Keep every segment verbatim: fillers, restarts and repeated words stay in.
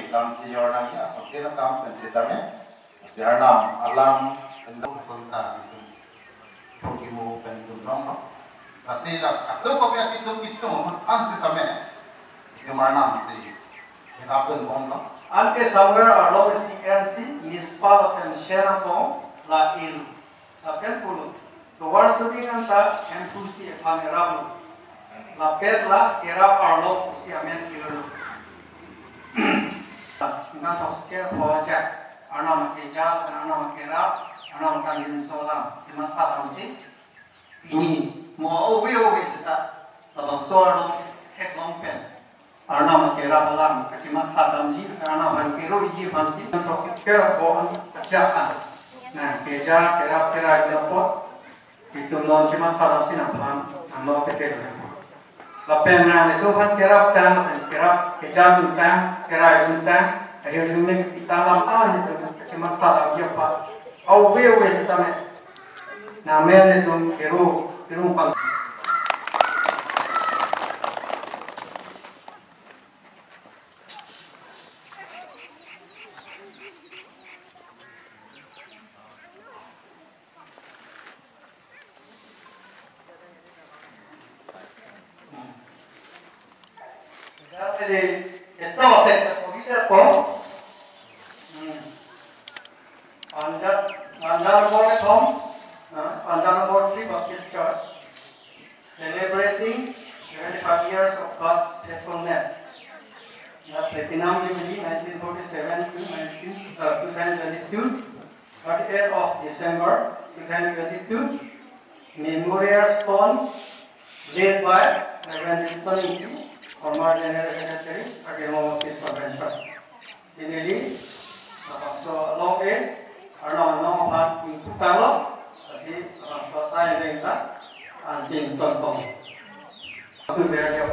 Lam si jornang ya, oke na kam pen sitame. Si Arnam alam pen dong sonta itum. Pukimo pen itum dong no. Lasi la katu kopi akitu kisung an sitame. Itum Arnam si. Itum apun bom no. Anke somewhere along si N C, Mispal pen Shenatong la il. Lapen pulo, tovar soding anta Hemphu si aphan eraplo. Lapen la kerap arlo pusi amen kirlo. Nangthok ke pho ajat, Arnam akeja, Arnam akerap, Arnam akangjinso alam, kematha alam si. Pini mo ove ove seta, labangso arlo theklong pen. Arnam akerap alam, kachematha damji, Arnam aphan kero-iji aphan si, nangthok ke pho ajat an. Na, keja, kerap, kerai, kerap pho. Itum non chematha damsi nangphan, nangno pete lo. Lapen nang itum aphan kerap tang, kerap, keja dun tang, kerai dun tang, ahirjume ita lam an itum chematha damji aphan. Ove ove sitame. Nang men itum kero, kero pang. Jadi, ito, ito, ito, ito, Panja, Panja number kethom, ah, Panja number three Baptist Church, celebrating seventy-five years of God's faithfulness. The Platinum Jubilee nineteen forty-seven to nineteen, uh, two thousand twenty-two, thirty-eighth of December two thousand twenty-two, Memorial Stone laid by Reverend Dilson Ingti, former General Secretary, Karbi Anglong Baptist Convention. Sinili, labangso along e, Arnam along aphan ingpu tanglo, lasi labangso asai deng ta, ansi ington pong. Apu ber dia.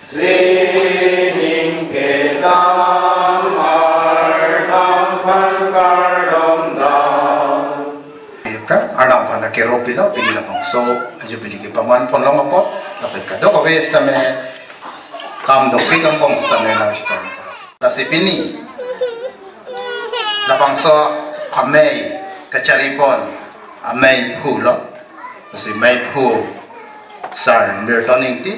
Sining kedam Arnam aphan kardom dam. Arnam aphan kero pilo, pini labangso Jubilee kepaman ponlong apot, lapen kadokave sitame kam dopik angbong sitame nang sipon. Lasi pini labangso amei kachari pon amei phu lo. Lasi mei phu Sar Milton Ingti,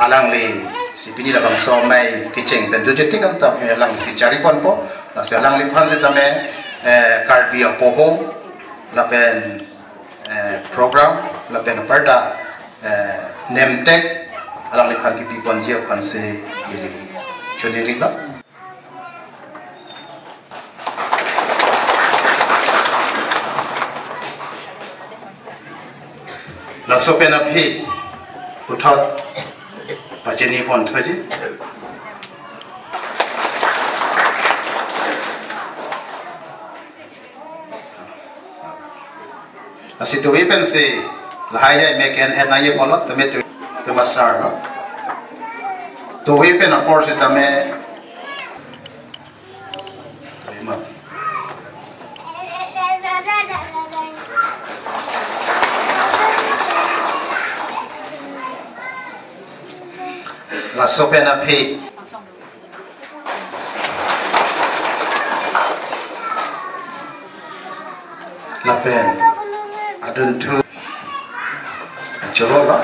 alangli si pini labangso amei kecheng pen jujeti kan tame alangli si chari ponpo. Lasi alangliphan sitame, eh, Karbi apoho lapen, eh, program lapen aparta, eh, nemtek alangliphan kipi ponji aphan si ili choningri lo. Laso pen aphi puthot pachini pon thuji. Lasi tuvi pensi lahai ya me ke-en-et nangji pulo, tame tuvi, tame sar lo. Tuvi pen apor sitame. Laso pen aphi. Duntu choro ba.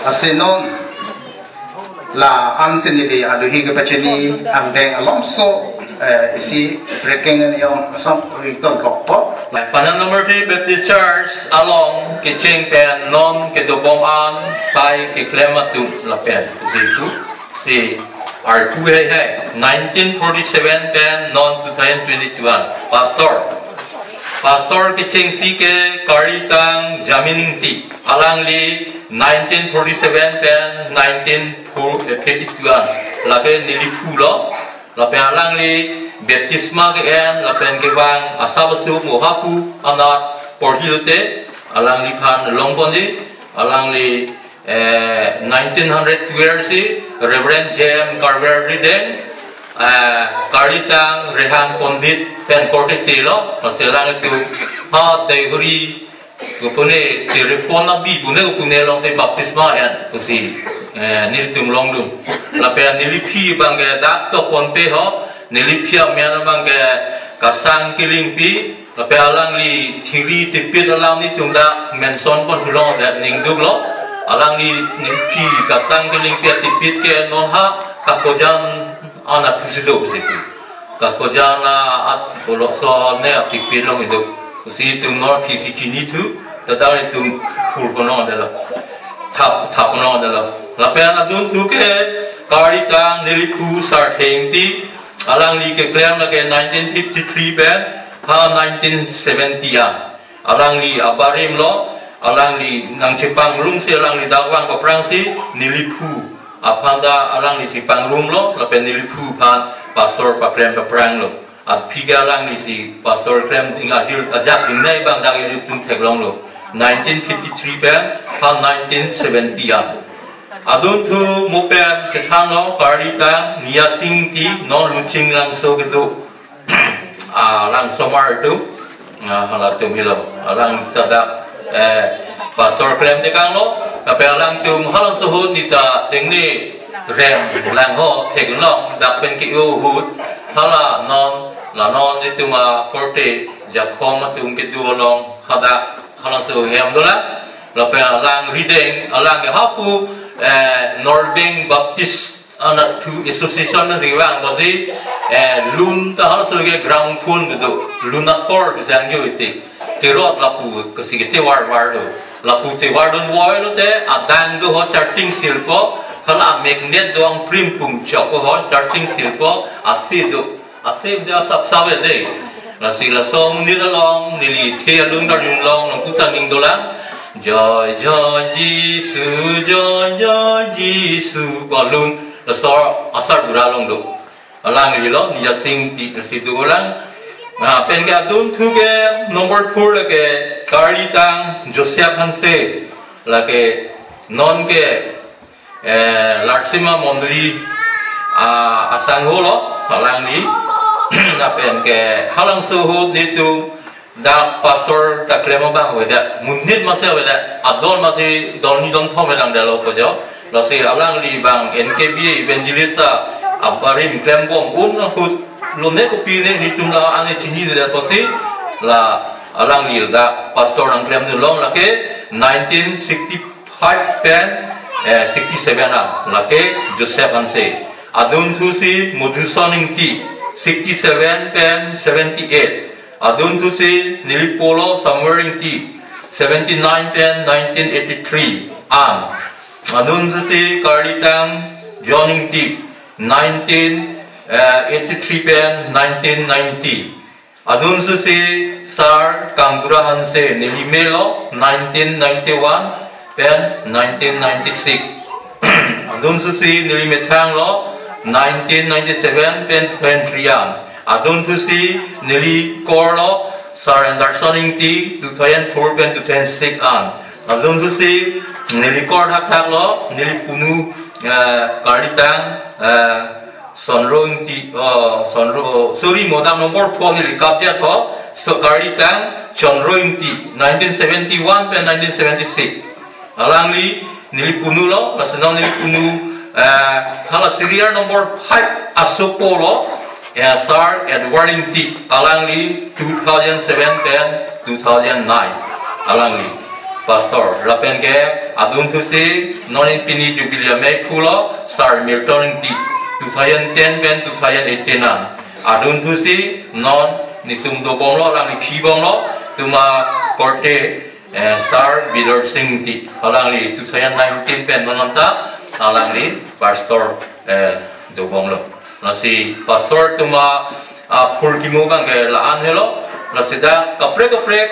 Lasi non la-an si neli alohi kepachini angdeng alomso, eh, isi breaking news asong ringtone kokpo. Panang number three Baptist Church along kecheng pen non kedobom an sai keklem atum lapen pusi tu si arpu heihei, nineteen forty-seven pen non two thousand twenty-two an. Pastor. Pastor kechengsi ke Karlitang Jamin Ingti. Alangli nineteen forty-seven pen nineteen fifty-two an lake neliphu lo. Lapen alangli baptisma ke-en lapen kevang asap asu mo hapu anat porhi lote alangliphan longponji. Alangli, eh, nineteen hundred twelve si Reverend J M Karver Rideng, eh, Karlitang Rehang Pondit pen korte tilo, lasi alanglitum ha Deihori kopune Tiripon abi pune kopune alongsi baptisma en pusi, eh, nelitum longdun. Lapen neliphi abang ke dak to ponpe ho, neliphi amen abang ke Kasang Kilingpi, lapen alangli thiri tipit alam nelitum dak mention pon thulong det ningduk lo. Alangli neliphi Kasang Kilingpi atipit ke non ha Kakojan an athusi do pusi pu. Kakojan a at pulo so ne atipit along ido. Pusi itum non thisi chini thu, tadang itum phur kono adalo. Thap, thap kono adalo. Lapen adunthu ke Karlitang neliphu Sarthe Ingti, alangli keklem lake nineteen fifty-three pen ha nineteen seventy an. Alangli abarim lo, alangli nangchepangrumsi alangli dak vang paprangsi neliphu aphan ta alangli si pangrum lo, lapen neliphu aphan pastor paklem paprang lo. Aphi ke alangli si pastor klem ding ajir ajak ding nai abang dak ilitum theklong lo. Nineteen fifty-three pen ha nineteen seventy an. Adunthu mo pen chethan lo Karlitang Niyasing Ingti non Luching Langso kedo. Ah, langsomar tu, ah, halatum helo, alang sadak, eh, pastor klem tekang lo, tapi alangtum halangso ahut nita tengne rem lang ho theklong dak pen ke-o ahut, hala non, la non itum akorte jakhom atum kedo along hadak halangso hem dolang. Lapen alang Rideng, alang ke hapu, eh, Norbeng Baptist anat thu association nasi vang pusi, eh, lun ta halso ke ground phone kedo, lun akor bisa angyo iti. Tirot lapu kesi ke tevar var do. Lapu tevar dun voi lote, adang do ho charting silpo, hala magnet do angprim pum chok ho charting silpo, asi do. Asip dia sap sabe de. Lasi laso amonit along neli the alun karjun long nangputa ning dolang. Joy, joy, Jisu, joy, joy, Jisu. Ko alun laso asar bura along do. Alangli lo Niyasing Ingti lasi do lang. Na pen ke adunthu ke number four lake Karlitang Joseph Hanse. Lake non ke eh, Larsima Mondoli, ah, asangho lo, alangli, lapen ke halangso ahut nelitum dak pastor ta klem abang avedet, monit masi avedet, adon masi don ni don thom lang dalo ko jo, lasi alangli abang N K B A evangelist ta abarim klembom un ahut lone kopine nelitum la ane chinidet pusi, la alangli dak pastor nangklemdun long lake nineteen sixty five pen, eh, sixty-seven an, lake Joseph Hanse. Adunthusi Madhuson Ingti, sixty-seven pen seventy-eight. Adunthusi neli po lo Samuel Ingti, seventy-nine pen nineteen eighty-three an. Adunthusi Karlitang John Ingti, nineteen eighty-three pen nineteen ninety. Adunthusi Sar Kangura Hanse, neli melo, nineteen ninety-one pen nineteen ninety-six. Adunthusi neli methang lo, nineteen ninety-seven pen two thousand three an. Adunthusi neli kor lo, Sar Anderson Ingti, two thousand four pen two thousand six an. Adunthusi neli kor thakthak lo, neli punu, eh, Karlitang, eh, Sonro Ingti, oh, Sonro, sorry, modang number four neli kapjat ho, so Karlitang Sonro Ingti, nineteen seventy-one pen nineteen seventy-six. Alangli neli punu lo, lason neli punu, eh, hala serial number five asopo lo, eh, Sar Edward Ingti, alangli two thousand seven pen two thousand nine alangli pastor. Lapen ke adunthusi non pini jubilee amei pulo Sir Milton Ingti, two thousand ten pen two thousand eighteen an. Adunthusi non netum dobomlo, alangli thibomlo, tuma korte, eh, Sir Bidor Sing Ingti, alangli two thousand nineteen pen non anta alangli pastor, eh, dobomlo. Lasi pastor tuma aphurkimo abang ke la-an helo. Lasi dak kaprek kaprek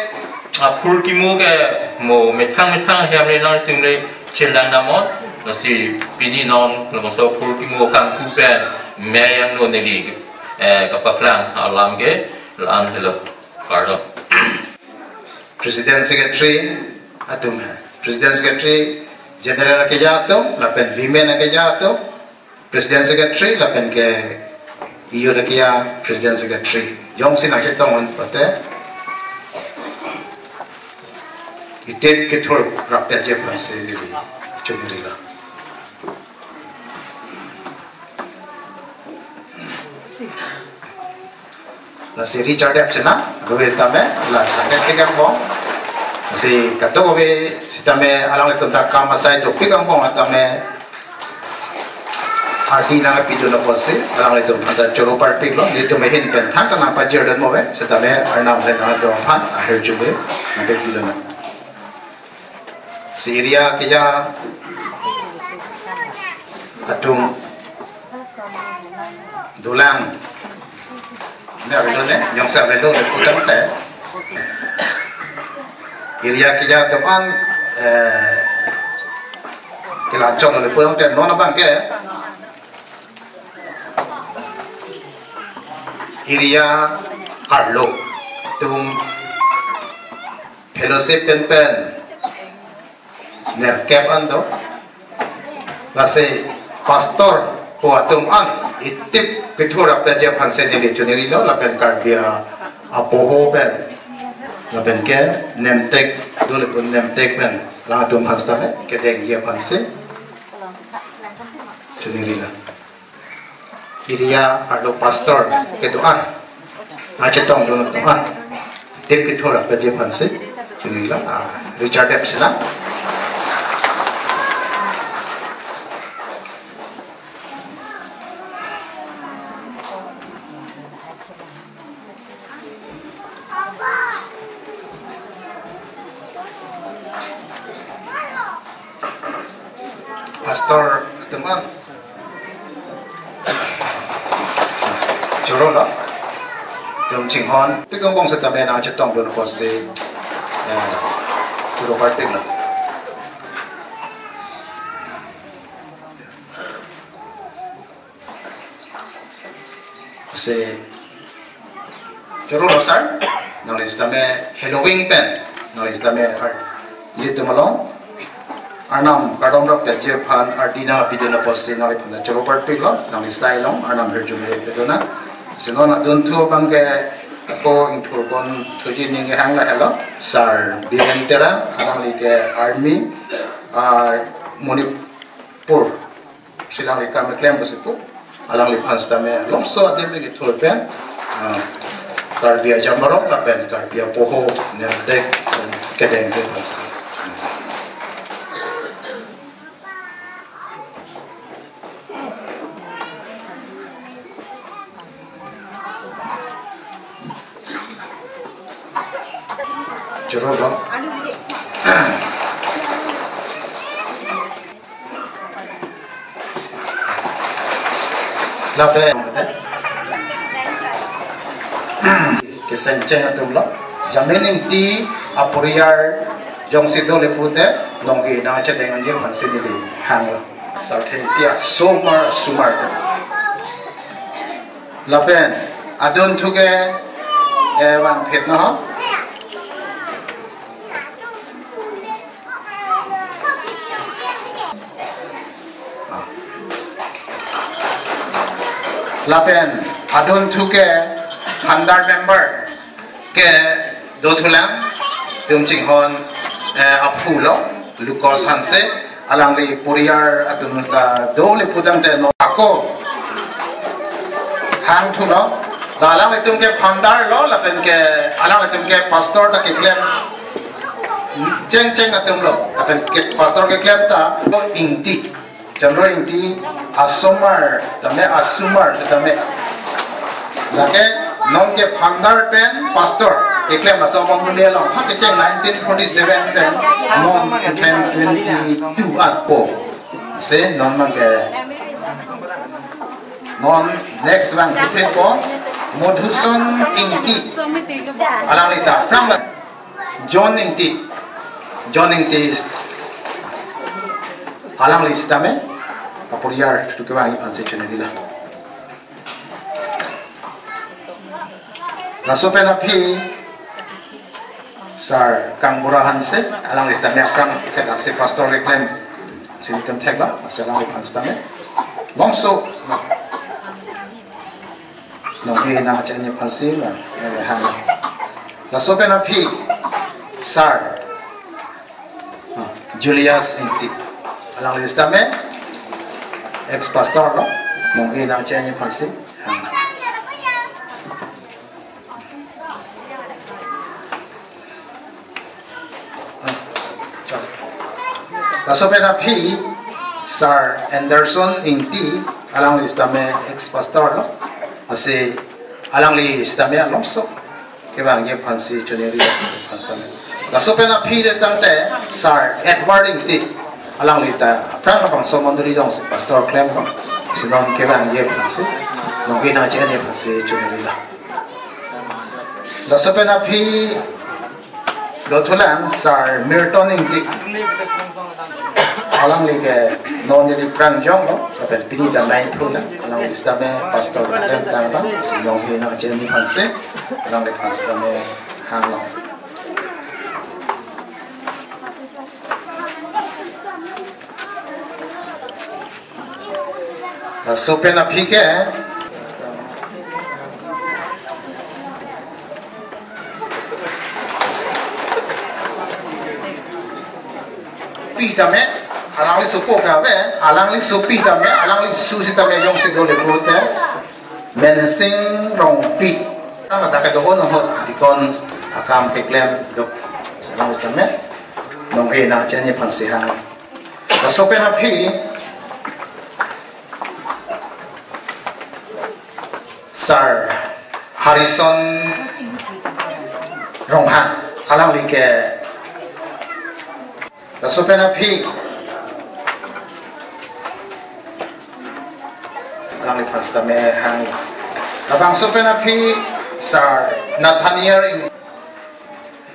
aphurkimo ke mo methang methang hem le nangtum le chelang damnon. Lasi pini non labangso aphurkimo kangku pen meyang no neli, eh, kapaklang alam ke la-an helo. Kardom. President Secretary atum hai. President Secretary General akeja atum, lapen Women akeja atum, President Secretary, lapen ke Youth akeja President Secretary. Jongsi nangchetong un pute, itip kethur rapet je aphansi neli chongrilo. Lasi Richard F. Sena, ave sitame, la jaket ke angbong. Lasi kadokave sitame alanglitum ta kam asai dopik angbong tame ardi nangpidun apotsi, alanglitum aphan ta choro parpiklo, nelitum ahin pen thangta nangpajirdun move, sitame Arnam le nangtum aphan ahirjume nangpidun. Si area keja atum dolang. Ne avelo ne, jongsi avelo le putangte. Area keja atum an, eh, kelanchot le putangte non abang ke area arlo atum fellowship pen pen nerkep an do. Lasi pastor pu atum an itip kethur rapet je aphansi neli chongrilo, lapen Karbi apoho pen, lapen ke nemtek, dole pu nemtek pen, alangtum aphan sitame kedengji aphansi chongrilo. Area arlo pastor kedo-an, nangchetongdun atum an, itip kethur rapet je aphansi chongrilo, ah, Richard F. Sena. Pastor atum an chorolo. Itum chinghon tik angbong sitame nangchetongdun apotsi, eh, choro parpiklo. Lasi chorolo sir, nangli sitame heloving pen, nangli sitame har, ilitum along Arnam kardom rapet je aphan ardi nangpidun apotsi nangliphan ta choro parpiklo, nangli sai along Arnam ahirjume pedun nang. Si non adunthu abang ke ako ingthurpon thuji ning kehang lahelo, Sir Biren Terang, alangli ke Army, ah, Manipur si alangli kam keklem pusi pu, alangliphan sitame longso adim kethur pen, ah, Karbi ajamborong lapen Karbi apoho nemtek kedengji aphansi. Choro lo. Lapen kechengcheng atum lo. Jamin Ingti aporiyal jongsi dole pute nongke nangchedeng anji aphansi neli hanglo. Sarthe Ingti asomar asomar. Lapen adunthu ke, eh, vangphet no ho. Lapen adunthu ke khandar member ke dothulang, itum chinghon, eh, aphu lo, Lucas Hanse, alangli poriyal atum ta dole putangte no ako hangthu lo. Alanglitum ke founder lo, lapen ke alanglitum ke pastor ta keklem chengcheng atum lo, lapen ke pastor keklem ta lo Ingti, Chandra Ingti asomar tame, asomar tame. Lake non ke founder pen pastor keklem laso mondoli along ha kecheng nineteen forty-seven pen non ten twenty-two atpo. Se non abang ke non next abang kethepo Madhuson Ingti. Alangli ta aphrang la John Ingti. John Ingti alangli sitame aporiar tu kevangji aphansi choneri la. Laso pen aphi Sar Kangbura Hanse, alangli sitame aphrang ke daksi pastor keklem si itum thek la, lasi alangliphan sitame longso nonghe nangchenji aphansi la, eh, hang. Laso pen aphi Sar, ah, Julius Ingti, alangli sitame ex pastor lo, nonghe nangchenji aphansi hang. Laso pen aphi Sar Anderson Ingti, alangli sitame ex pastor lo, lasi alangli sitame alongso kevangji aphansi choneri aphan sitame. Laso pen aphi le tangte Sar Edward Ingti, alangli ta aphrang labangso mondoli alongsi pastor klem lo, lasi non kevangji aphansi, nonghe nangchenji aphansi choneri la. Laso pen aphi dothulang Sar Milton Ingti. Alangli ke non neli aphrang jong lo, lapen pini ta nai phru la, alangli sitame pastor klem tang abang, lasi nonghe nangchenji aphansi, alangliphan sitame hang lo. Laso pen aphi ke pi tame, alangli sopo kave, alangli sopi tame, alangli su sitame jongsi dole pute, Mensing Rongpi. Ang ada kedo ho nang ho, deacon akam keklem do, alangli tame nonghe nangchenji aphansi hang. Laso pen aphi Sar Harrison Ronghang, alangli ke. Laso pen aphi alangliphan sitame hang. Labangso pen aphi Sar Nathaniel Ing-,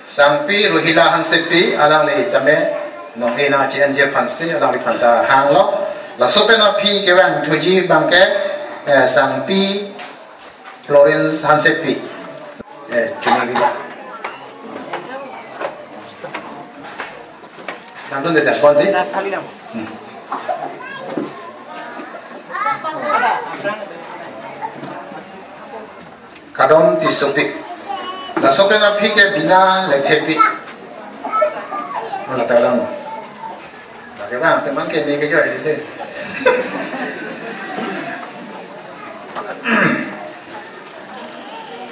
Sangpi Ruhila Hansepi, alangli tame nonghe nangchenji aphansi alangliphan ta hang lo. Laso pen aphi kevang thuji abang ke, eh, Sangpi Florence Hansepi. Eh, choneri la. Nangtum de dak pon di. Hmm. Kadom Tissopi. Laso pen aphi ke Bina Lekthepi. Mana talang. Lake bang, teman ke ni ke joy de.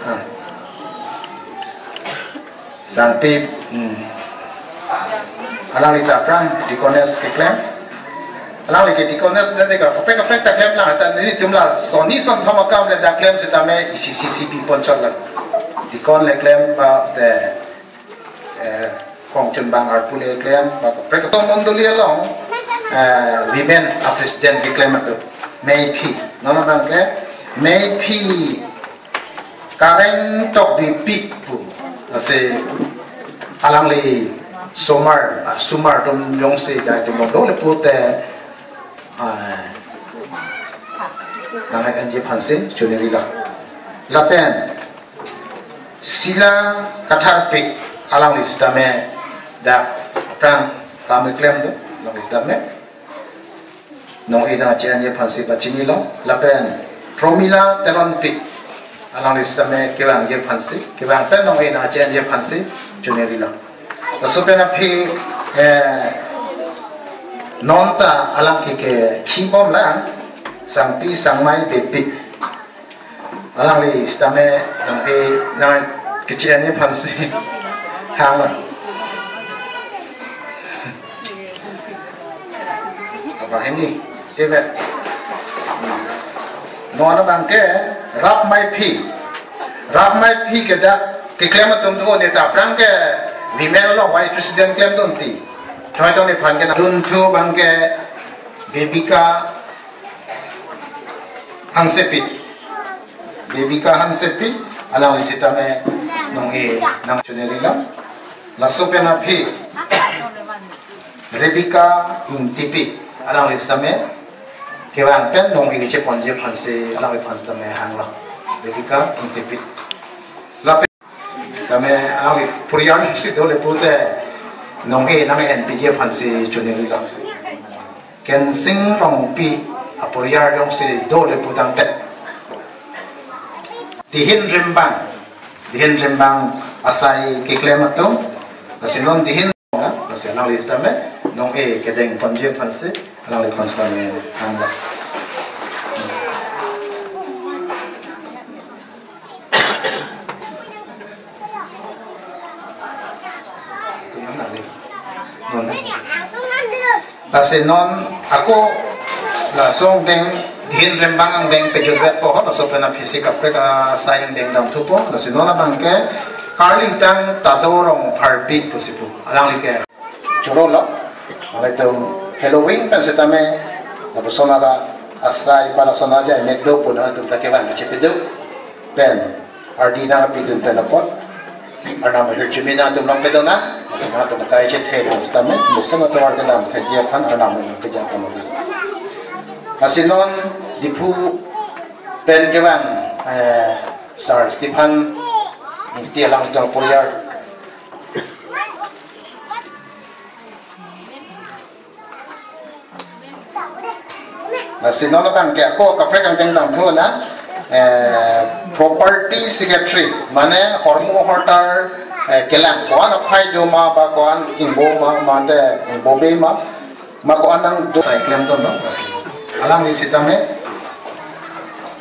Ah. Sangpi, hmm. Alangli ta aphrang deaconess keklem. Alangli ke deaconess nangne kaprek kaprek ta klem lang, ta nelitum la sonni sonthom akam le ta klem sitame isi isi pi ponchot la. Deacon le klem ba te, eh, Kongchunbang Arpu le klem ba kaprek kaprek mondoli along, eh, women a president keklem atum. Meiphi. Non abang ke Meiphi Kareng Tokbipi pu. Lasi alangli somar, ah, somar atum jongsi dai atum long dole pute, ah, nangchenji aphansi choneri la. Lapen Sila Katharpi, alangli sitame dak aphrang kam keklem do, alangli sitame nonghe nangchenji aphansi pachini lo. Lapen Promila Teronpi, alangli sitame kevangji aphansi, kevang pen nonghe nangchenji aphansi choneri lo. Laso pen aphi, eh, non ta alang ke, kekhibom lang, Sangpi Sangmai Beypi. Alangli sitame nang e nang kecil ni aphansi hang. Apa ini? Tebet. Non abangke rap mai phi. Rap mai phi ke dak keklem atum thu ne ta aphrang ke women along vice president klemdun ti. Thoi tong nephan ke dunthu abangke Bebika Hansepi. Bebika Hansepi, alangli sitame nong e nang chuneri lo. Laso pen aphi Rebecca Ingtipi, alangli sitame kevang pen nong e cheponji aphansi alangliphan sitame hang lo. Rebecca Ingtipi. Lapen tame alangli poriyar si dole pute nong e nang en piji aphansi chuneri lo. Kensing Rongpi aporiyar jongsi dole putangte. Dihin Rimbang, Dihin Rimbang asai keklem atum, lasi non Dihin na, lasi alangli sitame nong e kedengponji aphansi alangliphan sitame hang lo. Lasi non ako laso angdeng Dihin Rimbang angdeng pejirvet po ho, laso pen aphisi kaprek asai angdeng damthupo, lasi non abangke Karlitang Tado Rongpharpi pusi pu. Alangli ke choro lo. Alangtum Halloween pen sitame lapuson ata asai pala sona jai met do pu nangtum ta kevang chepeduk pen ardi nangpidun pen apot Arnam ahirjume nangtum longpedun nang, nangtum kai chethe nang sitame mesen atovar kedam thekji aphan Arnam nangpejapon nang. Lasi non Diphu pen kevang, eh, Sar Stephen Ingti alangtum aporiyar. Lasi non abangke ako kaprek angdeng damthu na, eh, property secretary, mane hormu hortar, eh, kelang ko-an aphai do ma ba ko-an ingbo ma, mate ingbobe ma, ma ko-an nangdo asai klemdun lo, lasi alangli sitame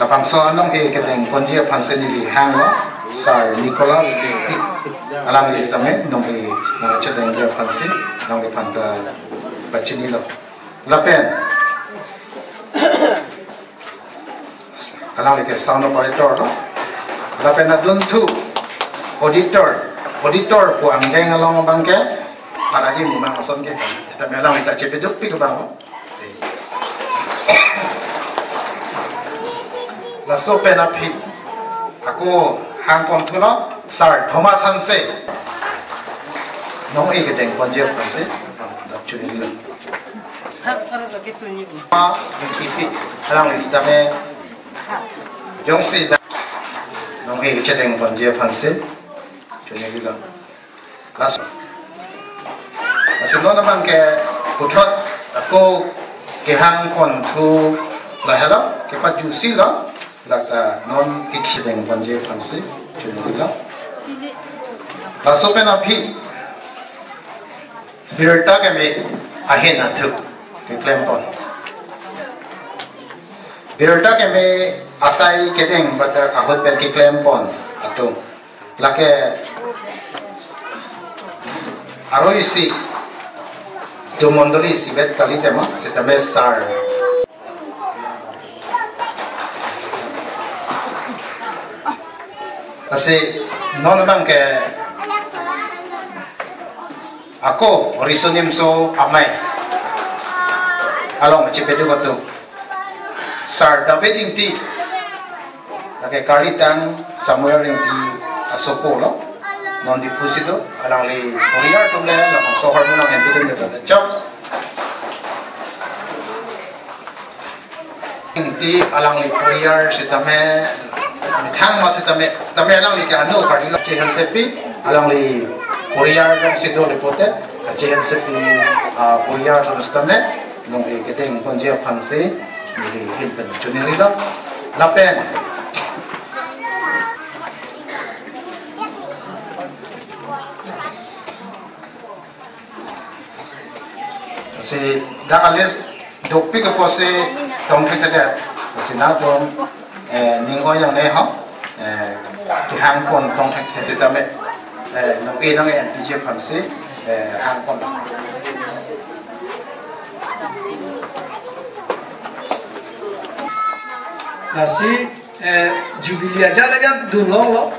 labangso anong e kedengponji aphansi neli hang lo, Sar Nicholas Pi, alangli sitame nong e nangchedengji aphansi alangliphan ta pachini lo. Lapen alangli ke sound operator lo. Lapen adunthu auditor, auditor pu angdeng along abangke para ji mumang ason ke, sitame alangli ta chepedukpik abang lo. Laso pen aphi ako hangponthu lo, Sar Thomas Hanse. Nong e kedengponji aphansi dak chuneri lo. Ma, P P, alangli sitame jongsi dak nong e chedengponji aphansi chuneri lo. Laso, lasi non abangke puthot ako kehangponthu lahelo, kepajutsi lo, lata non kechedengponji aphansi chuneri lo. Laso pen aphi birta keme ahin athu keklempon. Birta keme asai kedeng bater ahut pen keklempon atum. Lake aro isi do mondoli isivet kali tema, sitame Sar. Lasi non abangke ako Riso Nimso Amei along chepeduk atum, Sar David Ingti, lake Karlitang Samuel Ingti asopo lo, non Diphu si do, alangli poriyar atum le labangso ahormu nang-enpidun te chok. Ingti alangli poriyar sitame, methang ma sitame, tame alangli ke ano karjilo Kache Hansepi, alangli poriyar jongsi dole pute, Kache Hansepi, ah, poriyar atum sitame nong e kedengponji aphansi neli ahin pen chuneri lo. Lapen si dak a-list dopik apotsi tongthekthedet. Si nangtum, eh, ning oi-ang ne ho. Hangpon tong thekthe tame, eh, nong e nong e N P J aphansi, eh, hangpon. Lasi, eh, Jubilee ajat ajat dunlonglo,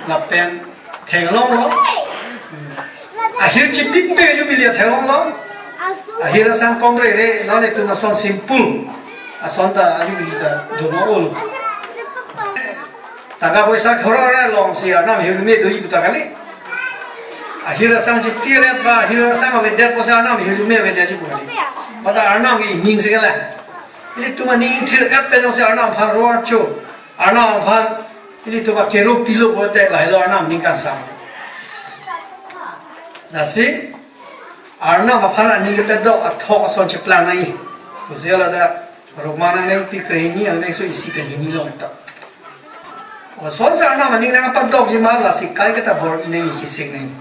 lapen theklonglo. Hmm. Ahir chipipe Jubilee theklonglo. Ahir asang komre re, non itum ason simple. Ason ta Jubilee ta dunlonglo. Tangka poisa khoro ra longsi Arnam ahirjume doji pu ta kali. Ahir asang chipi ret ba, ahir asang avedet pusi Arnam ahirjume avedetji pu kali. Pada Arnam ke ining si kali. Ilitum aning thir et pen jongsi Arnam aphan ror cho. Arnam aphan ilitum akero pilo pulote lahelo Arnam aning kangsam. Lasi Arnam aphan aning kepadok athok ason cheplang nangji. Pusi ladak Roma nangnengpi krehini angdengso isi pen hini along ta. Lasonsi Arnam aning nangpadokji ma lasi kaiketa bor-i nangji, chesik nangji.